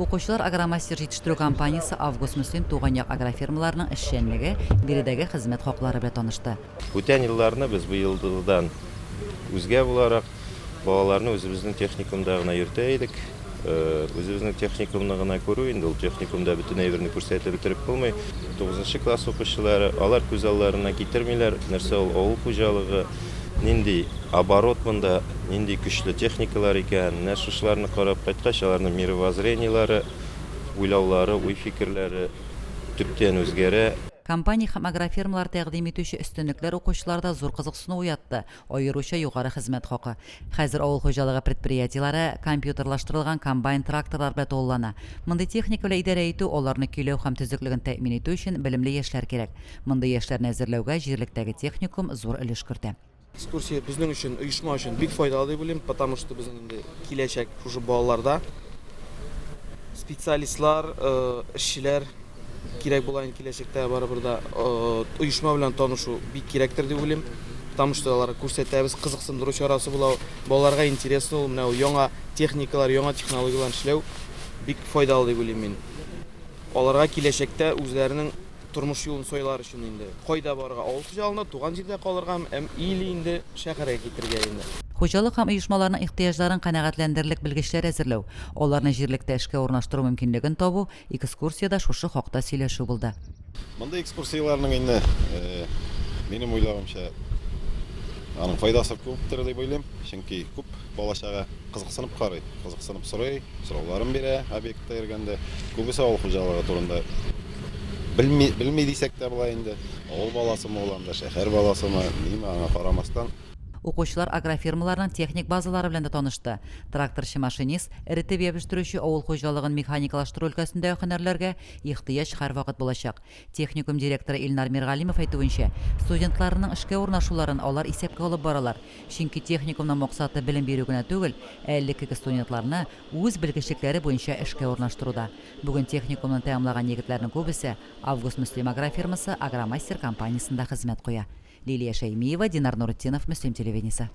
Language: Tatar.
Укучылар Агромастер җитештерү компаниясе Август-Мөслим туган як агрофирмаларының эшчәнлеге, биредәге хезмәт хаклары белән танышты. Бүтән елларны без быелгыдан үзгә буларак, балаларны үзебезнең техникумда гына йөртә идек. Үзебезнең техникумны гына күрү инде ул техникумда бөтен әйберне күрсәтеп бетереп булмый. Тугызынчы класс укучылары, алар күз алларына китермиләр, нәрсә ул авыл хуҗалыгы, нинди оборот монда, нинди көчле техникалар икән. Менә шушыларны карап кайткач, аларның мировоззрениеләре, уйлаулары, уй-фикерләре төптән үзгәрә. Компания һәм агрофирмалар тәкъдим итүче өстенлекләр укучыларда зур кызыксыну уятты, аеруча югары хезмәт хакы. Хәзер авыл хуҗалыгы предприятиеләре компьютерлаштырылган комбайн-тракторлар белән тулылана. Мондый техника белән идарә итү, аларны көйләү һәм төзеклеген тәэмин итү өчен белемле яшьләр кирәк. Мондый яшьләрне әзерләүгә җирлектәге техникум зур өлеш кертә. Экскурсия безнең өчен, оешма өчен бик файдалы дип уйлыйм, потому что безнең инде киләчәк шушы балаларда специалистлар, эшчеләр кирәк була инде киләчәктә барыбер да оешма белән танышу бик кирәктер дип уйлыйм. Потому что аларга күрсәтәбез, кызыксындыру чарасы була. Балаларга интересно ул, менә ул яңа техникалар, яңа технологияләр эшләү бик файдалы дип уйлыйм мин. Аларга киләчәктә үзләренең тормыш юлын сайлар өчен инде кайда барырга, авыл хуҗалыгында, туган җирдә калыргамы, әм или инде шәһәргә китергә инде. Хуҗалык һәм оешмаларның ихтыяҗларын канәгатьләндерерлек белгечләр әзерләү, аларны җирлектә эшкә урнаштыру мөмкинлеген табу, экскурсиядә шушы хакта сөйләшү булды. Мондый экскурсияләрнең инде, минем уйлавымча, аның файдасы күптер дип уйлыйм, чөнки күп бала-чага кызыксынып карый, кызыксынып сорый, сорауларын бирә объектта йөргәндә. Күбесе авыл хуҗалыгы турында белми, белми дисәк тә була инде. Авыл баласымы ул анда, шәһәр баласымы, ниме, аңа карамастан. Укучылар агрофирмаларның техник базалары белән дә танышты. Тракторчы-машинист, эретеп ябештыручы, авыл хуҗалыгын механикалаштыру өлкәсендәге һөнәрләргә ихтыяҗ һәрвакыт булачак. Техникум директоры Илнар Миргалимов әйтүенчә, студентларының эшкә урнашуларын алар исәпкә алып баралар. Чөнки техникумның максаты белем бирү генә түгел, ә элеккеге студентларны үз белгечлекләре буенча эшкә урнаштыру да. Бүген техникумны тәмамлаган егетләрнең күбесе Август-Мөслим агрофирмасы Агромастер компаниясендә хезмәт куя. Лилия Шәймиева, Динар Нуретдинов, Мөслим телевидениесе.